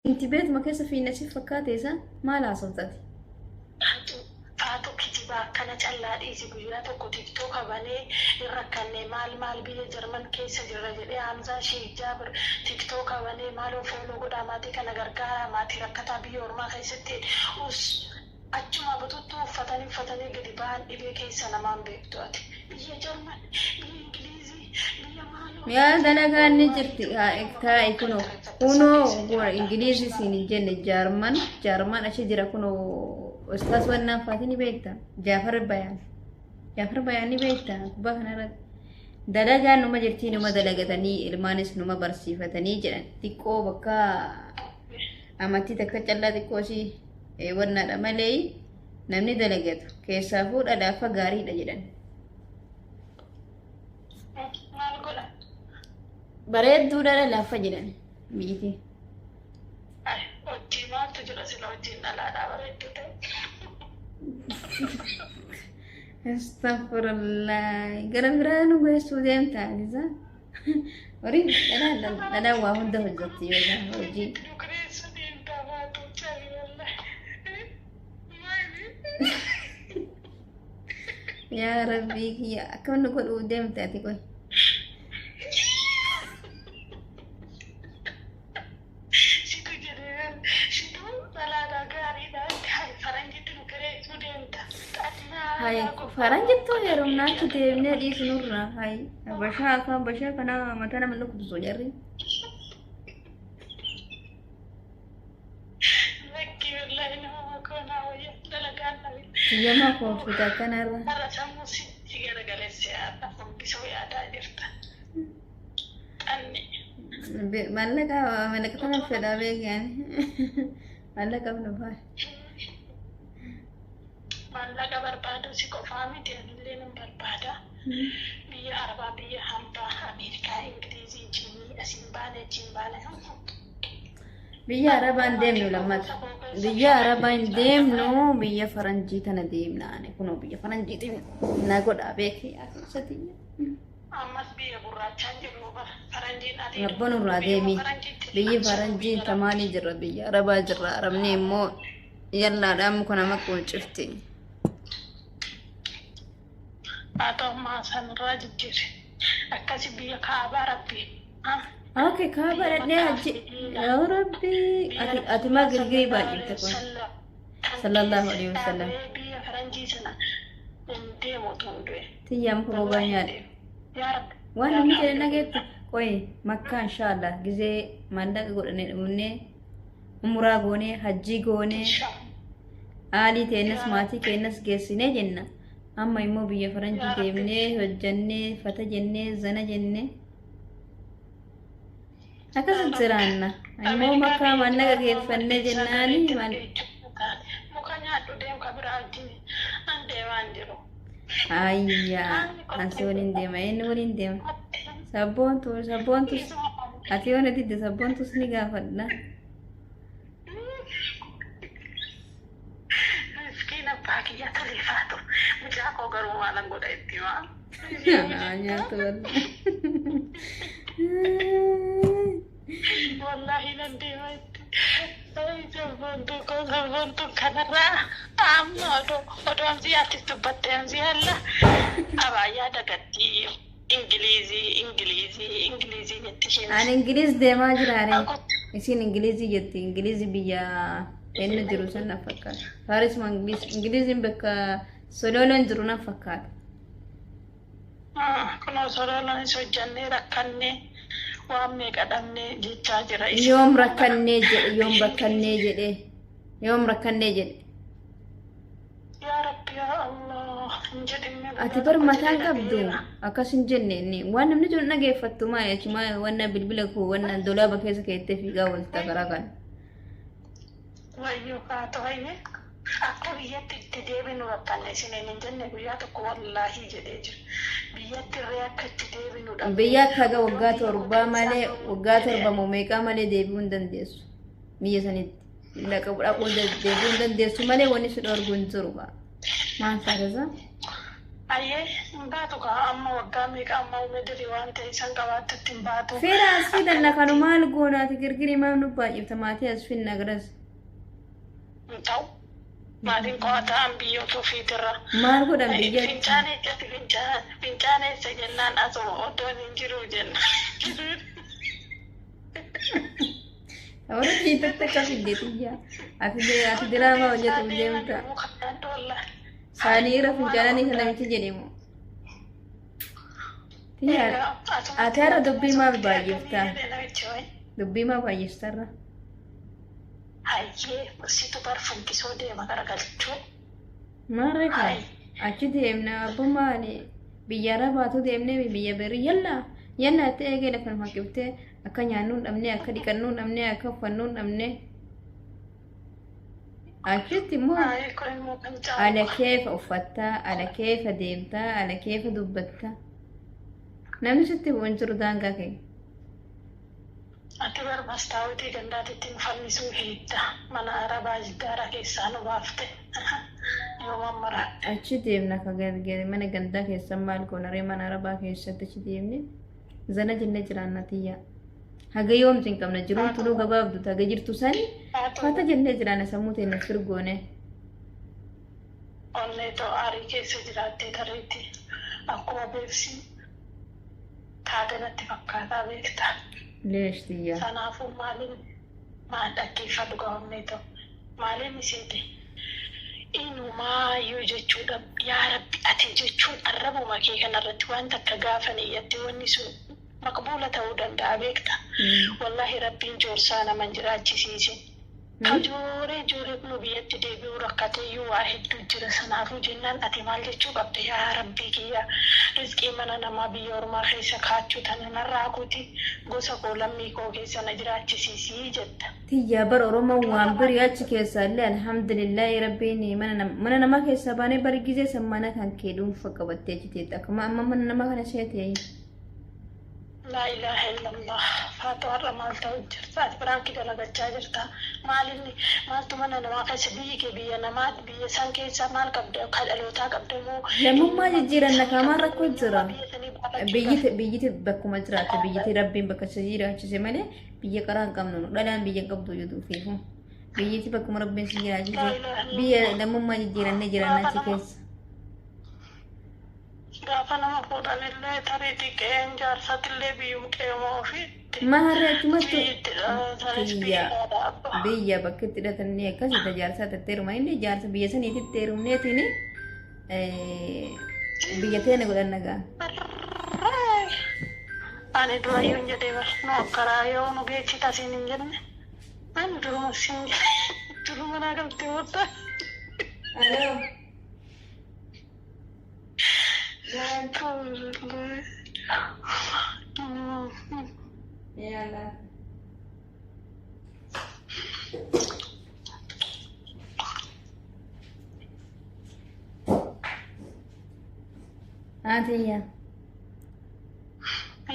Shinti beetuma keessa fiinna si fakkaate isa maal haasofta ati? Faatu faatu kijibaa akkana callaa dhiisi guyyaa tokko tiktoka banee hin rakkannee maal maal biyya jarman keessa jirra jedhee Hamzaa sheek jaabir tiktoka banee maaloo follow godhaa maatii kana gargaaraa maatii rakkataa biyya ormaa keessatti us achumaa bututtuu uffatanii uffatanii gadi bahan dhibee keessa namaan beektu ati biyya jarman biyya ingiliizii biyya maaloo Yaa dalagaan ni jirti taa'i kunoo kunoo Ingiliizii siin hin jenne, Jaarman, Jaarman achi jira. Kunoo ustaas wannaan faati ni beekta, Jaafar Bayaan, Jaafar Bayaan ni beekta. Gubbaa kanarratti dalagaan numa jirtii, numa dalagatanii ilmaanis numa barsiifatanii jedhan. Xiqqoo bakka amantii takka callaa xiqqoo ishii wannaadha malee namni dalagatu keessaafuu dhadhaafa gaariidha jedhan. Maal godha? Bareedduudha laafa jedhan biyyiti. Ay, hojii maaltu jira sila hojiin dhalaadhaa bareedduu ta'e. Astaghfirullah. Gara biraa nu geessuu deemta Alisa. Horii dhalaan dhalaan waa hunda hojjetti yoo ta'u hojii. Dukureessu deemtaa baatu cabi wallahi. Maali? Yaa Rabbii kiyya, akkam nu godhuu deemte ati qoy. Situ jedhee situ dhalaadhaa gaariidha. Faranjitti dukureessuu deemta. Hay faranjittuu heerumnaatti deemnee dhiisu nurraa. Hay bashaa akka bashaa kana mataa nama dhukkubsu jarri. Lakki, wallahi nama koonaa wayya dalagaan dhabe. Siyyamaa koofita akkanarra. Har'a sammuu si garagaleesse yaada fokkisoo yaadaa jirta. Xanni. Maallaqa maallaqa kana fedhaa beekan. Maallaqa nu faa. Maallaqa barbaadu si qofaa miti, anillee nan barbaada. Biyya Arabaa, biyya hambaa, Ameerikaa, Ingilizii, Jiinii, asiin baane achiin baane. Biyya Arabaa hin deemnu lammata. Biyya Arabaa hin deemnu, biyya Faranjii tana deemna. Ani kunoo biyya Faranjiitiin na godhaa beeki asii. Ammas biyya gurraachaan jirru bara faranjiin adii. Rabba nurraa deemi. Biyyi Faranjii tamaanii jirra, biyya Arabaa jirra. Arabni immoo yallaadhaan muka nama quuncifti. Haa ta'u, sanirraa jijjiirre. Akkasi biyya kaabaa rabbi. Okay, kaaba dhadhee hajji. Yaa Rabbi, ati maa girgirii baay'ifte kun? Sallallahu alaihi wasallam. Biyya faranjii sana hin deemu tun du'e. Tiyyaa muka gogaa nyaadhe. Yaa Rabbi. Waan namni jedhe dhageettu. Qoyi Makkaa inshaallah gizee maallaqa godhannee dhumnee umuraa goonee hajjii goonee aalii teennas maatii keennas geessinee jenna. Amma immoo biyya faranjii deemnee hojjannee fata jennee zana jennee akkas jiraanna. Immoo Makkaa maallaqa geeffannee jennaani maal. Muka nyaadhu deem ka biraa wajjin an deemaa hin jiru. Ayyaa, ansi waliin deema, eenyu waliin deema? Sabboontu, sabboontu, ati yoo na didde sabboontus ni gaafadha. Miskiin abbaa kiyya toleefaatu. Mucaa koo garuu maalan godha itti himaa? Naa nyaatu wallahi. Wallahi nan deema itti. Ay, sabboontu koo, sabboontu kanarraa amma odoo amziyaattis dubbatte amziyalla abaayyaa dagattii Ingilizii, Ingilizii, Ingilizii jetti isheen. Ani Ingiliz deemaa jiraare. Isin Ingilizii jetti. Ingilizii biyya eenyu jiru san na fakkaata. Paaris moo Ingiliz? Ingiliziin bakka Sololoon jiru na fakkaata. Kunoo sololoonis hojjannee rakkannee waan meeqa dhabnee jechaa jira. Yoom rakkannee jedhe? Yoom rakkannee jedhe? Yoom rakkannee jedhe? Yaa Rabbi, yaa Allah, hin jedhinne. Ati bar mataan qabdu akkas hin jenne. Inni waan namni jiru dhageeffattu maal jechuun wanna bilbila koo wanna dolaaba keessa keettee fiigaa oolta karaa kana. Wayyoo kaatoo hayyee akka biyyatti itti deebinu rakkanne isiniin hin jenne guyyaa tokko, wallaahi jedhee jira. Biyyatti irree akka itti deebinu dhabne. Biyya akka haga waggaa 7 malee, waggaa 7 moo meeqaa malee deebi'uu hin dandeessu. Biyya sanitti dhaquu deebi'uu hin dandeessu malee wanni si dhorgu hin jiru. Maal taasisa? Hayyee hin baatu kaa amma waggaa meeqa amma umediri waan ta'e isaan qabaattutti hin baatu. Fira as fidan la kanu maal goonaati girgirii maal nu baay'ifta maatii as finna garas. Hin ta'u. Maatiin qo'aa ta'an biyyoota ofiitirra. Maal godhan biyyatti? Fincaan eessatti fincaan fincaan eessa jennaan asuma otoon hin jiru jenna. Warra fiixatti akka fidde xiyya. Ati diraamaa hojjetuuf deemta. Saanii irra fincaananii kan namichi jedhamu. Xiyya ati har'a dubbii maaf baay'ifta? Dubbii maaf baay'iftarra? Hayyee situ bar fuggisoo deema garagalchuu. Maarree kaa achi deemna abbo maali biyya arabaatu deemnee biyya berii yalla yalla itti eegee lafa nu haqqiftee akka nyaannuu hin dhabnee akka dhiqannuu hin dhabnee akka uffannuu hin dhabnee achitti immoo Kun immoo kan caalu. ala keefa uffattaa ala keefa deemtaa ala keefa dubbattaa namni sitti bu'u hin jiru daangaa kee. Ati bar mastaawotii gandaatitti nu fannisuu heedda. Mana arabaa jiddaara keessaa nu baafte. Yoo mammaratte. Achi deemna ka mana gandaa keessa maal goona ree mana arabaa keessatti achi deemne zana jennee jiraanna tiyya. Haga yoomti hin qabna jiruun tunuu gabaabdu haga jirtu sani fata jennee jiraanna sammuu teenya firgoone. Onnee too aarii keessa jiraattee tarreetti akkuma beeksi taate natti fakkaataa beekta. Leesh tiyya. Kanaafuu maaliin maal dhaggeeffadhu gaa onnee too maaliin isiiti inumaayyuu jechuudha yaa rabbi ati jechuun arrabuma kee kanarratti wanta akka gaafa niyyatte wanni sun maqbuula ta'uu danda'a beekta. Wallaahi rabbiin joorsaa nama hin jiraachisiisin. Ka jooree jooree kun biyyatti deebi'uu rakkateeyyuu waa hedduu jira. Sanaafuu jennaan ati maal jechuu qabda yaa rabbii kiyya rizqii mana namaa biyya ormaa keessa kaachuu tana narraa kuti gosa koo lammii koo keessa na jiraachisiisii jetta. Tiyyaa bar Oromoon waan biri achi keessaa illee alhamdulillahi rabbiin mana namaa keessaa baanee bari gizee san mana kan kee dhuunfa qabattee achi teetta akkuma amma mana namaa kana ishee ta'e. Laa ilaaha illallah. Faatu har'a maal ta'u jirta? Ati biraankii dalagachaa jirta. Maalinni maaltu mana namaa keessa biyyi kee biyya namaa biyya san keessa maal qabda? Ka dhalootaa qabda moo? Lammummaa jijjiiranna kaamaan rakkoo jira. Biyya sanii baafachuu Biyyiti biyyiti bakkuma jiraatte biyyiti rabbiin bakka isa jiraachise malee biyya qaraa hin qabnu nu dhalaan biyya hin qabdu jedhu ofiifu. Biyyiti bakkuma rabbiin si jiraachise biyya lammummaa jijjiirannee jiraanna achi keessa. Gaafa nama fuudhanillee tarii qe'een jaarsatillee biyyum qe'uma ofiitti. Maarree achumatti Biyyitti dhalatanis biyya biyyaadha abba. biyya bakka itti hidhatanii akkasii jaarsaa itti heeruma inni jaarsa biyya saniitti itti heerumneetiin biyya teena godhanna gaa. Ani durayyuu hin jedhee bar nu akkaraa yoo nu geessita siin hin jenne ani duruma siin jedhe duruma naa galtee booda. Aloo. Yalla. Haatiyya.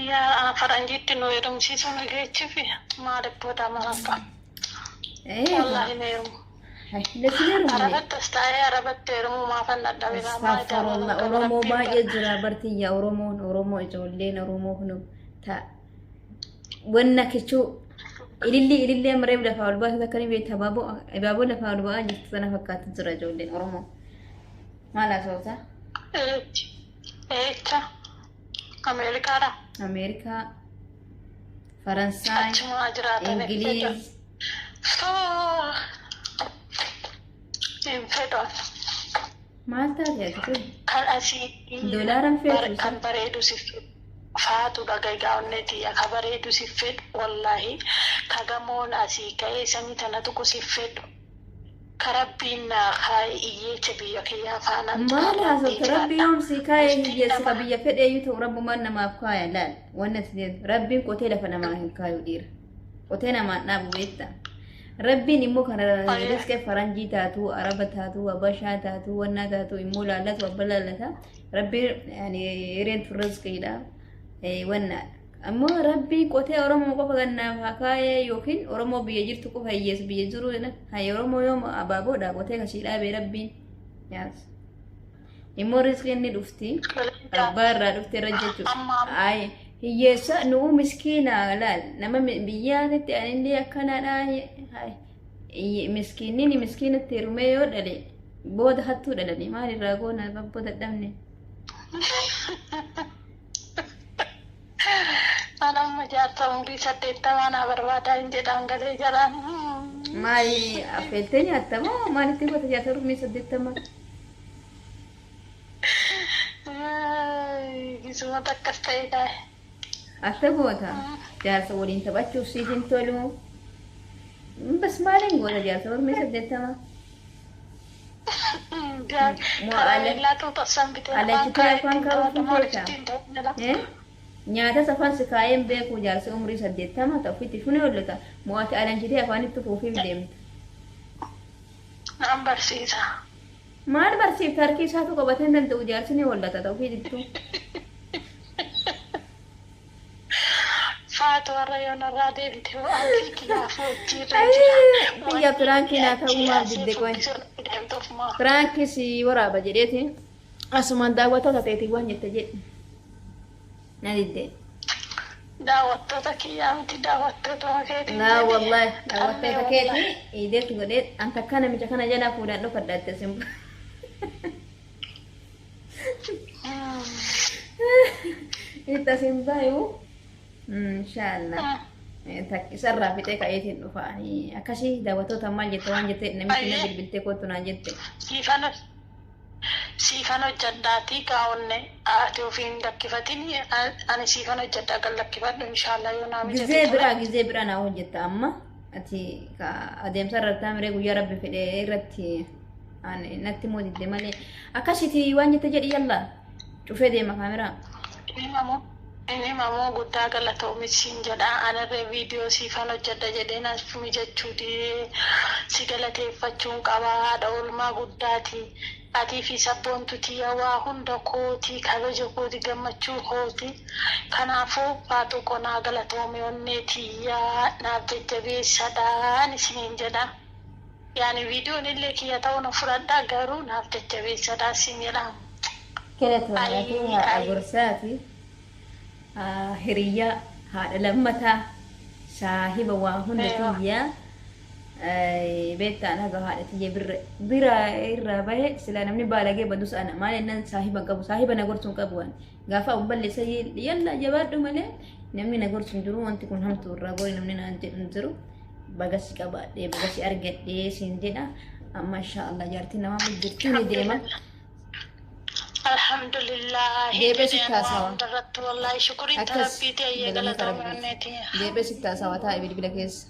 Yaa faranjiitti nu heerumsiisu nu geechifi maaliif booda maal Wallaahi na heerumu. Lesi heerumne. Arabattas taa'ee arabatti heerumuu maafan dadhabina maal Astaghfirullah. Oromoo baay'ee jira bartiyya Oromoon Oromoo ijoolleen Oromoo kun ta wanna kichuu ililli ilillee mareef lafaa ol baasuu akka ni beekta abaaboo abaaboo lafaa ol ba'aa jirtu sana fakkaatti jira ijoolleen Oromoo. Maal haasawta? Eecha Ameerikaadha. Ameerikaa, Faransaay, Achumaa jiraatan Ingiliiz. Hin fedhan. Maal taate ati kun? Kan asii Doolaaran feetu kan bareedu si fedhu. Faatu dhagagaa onneeti ka bareedu si fedhu wallaahi ka gamoon asii ka'ee samii tana tuqu si fedhu. Ka rabbiin naa kaa'e iyyeecha biyya kiyyaa faana Maal haasofta? Rabbi yoom si kaa'ee hiyyeessa ka biyya fedheeyyuu ta'u rabbumaan namaaf kaaya laal. Wanni ati jettu rabbiin qotee lafa namaa hin kaayu dhiira. Qotee namaan dhaabu beekta. Rabbiin immoo kana riskee faranjii taatu, araba taatu, habashaa taatu, wannaa taatu immoo laallatu abba laallata. Rabbiin yani hireen tun riskiidha. Wannaadha. Ammoo rabbiin qotee Oromoo qofa gannaaf haa kaayee yookiin Oromoo biyya jirtu qofa hiyyeessu biyya jiru haa Oromoo yoom abaaboodha qotee kasii dhaabee rabbiin. Yaas. Immoo rizqiin ni dhufti. Abbaa irraa dhufte irra jechuudha. Amma Ay, hiyyeessa nuu miskiina laal nama biyyaatitti anillee akkanaadha. Ay, miskiinni miskiinatti hirmee yoo dhale booda hattuu dhalani maalirraa goona babboo dadhabne. An amma jaarsa umrii 80 naa barbaadaa hin jedhaan galee jalaan. Maali affeeltee nyaatta moo maalitti goota jaarsa umrii 80? Gisumata akkas ta'e kaa'e. Atta goota jaarsa waliin taphachuuf siif hin tolu. Bas maaliin goota jaarsa umrii 80? Karameellaa tuutassan bitee afaan Alachitee kaa'ee afaan ittiin kaa'uuf taphata hin maaliif feetaa? ittiin ta'u jedha. Eh? Nyaata safaan si kaa'een beeku jaarsi umrii 80 ta'u ofitti fune hollata. Mo'ate alanchitee afaanitti fuufiif deemta. Naan barsiisa. Maal barsiifta harki isaatu qabatee hin danda'u jaarsi ni hollata ta'u ofiitittu. Faatu warra yoo narraa deemte hojii kiyyaaf hojiirra jira. Biyya piraankii naa ta'uu maaf didde qoy. Deemtuuf moo? Piraankii si waraaba jedheeti. Asumaan daawwattoota ta'eeti waan jette jedhi. Na didde. Daawwattoota kiyyaa miti daawwattoota keetiin Laa jedhe. wallahi Xammee daawwattoota wallahi. keeti iideetti godhee an takka namicha kana jalaa fuudhaan dhokadha itti isin. Itti asin bayu. Inshaallah. Isarraa fixee ka'eetiin dhufa. Akkasii daawwattoota maal jette waan jette namichi na bilbiltee kootu naan jette. Siifan hojjedhaatii kaa'onne ati ofiin lakkifatin ani siifan hojjedhaa kan lakkifadhu inshaallah yoo naa mijate Gizee tole. biraa gizee biraa naa hojjetta amma ati adeemsa irratti taamiree guyyaa rabbi fedhe irratti ani natti immoo didde malee akkasiti waan jette jedhi yalla cufee deema kaameraa. Inni himamoo guddaa galatoomi siin jedha. Anarree viidiyoo siifan hojjedha jedhee naaf mijachuu didee si galateeffachuun qaba. Haadha oolmaa guddaati. Atii fi sabboontu tiyya waa hunda kooti, kabaja kooti, gammachuu kooti. Kanaafuu Faaxuu koo naa galatoomi onnee tiyya naaf jajjabeessadhaan isiniin jedha. Yaani viidiyoon illee kiyya ta'uu na fudhadha garuu naaf jajjabeessadhaan siin jedha. Galatoomii ati Ayii haadha ayii. gorsaati. Hiriyyaa haadha lammataa saahiba waa hunda Eewa. tiyyaa beektaan haga haadha tiyya birra bira irraa bahe silaa namni baalagee badus ana maal jennaan saahiba hin qabu saahiba na gorsu hin qabu ani gaafa an balleessa yalla jabaadhu malee namni na gorsu hin jiru wanti kun hamtuu irraa gori namni naan jedhu hin jiru baga si qabaadhee baga si argadhee siin jedha amma insha Allah jaartiin namaa jirtuu ni deema. Alhamdulillah. Deebi'ee sitti Jedheen waa haasawa. hundarratti wallahi shukuriin Akkas tarabbiiti ayyee galanni galatoomii rabbiiti. onneeti. Deebi'ee sitti haasawa taa'e bilbila keessa.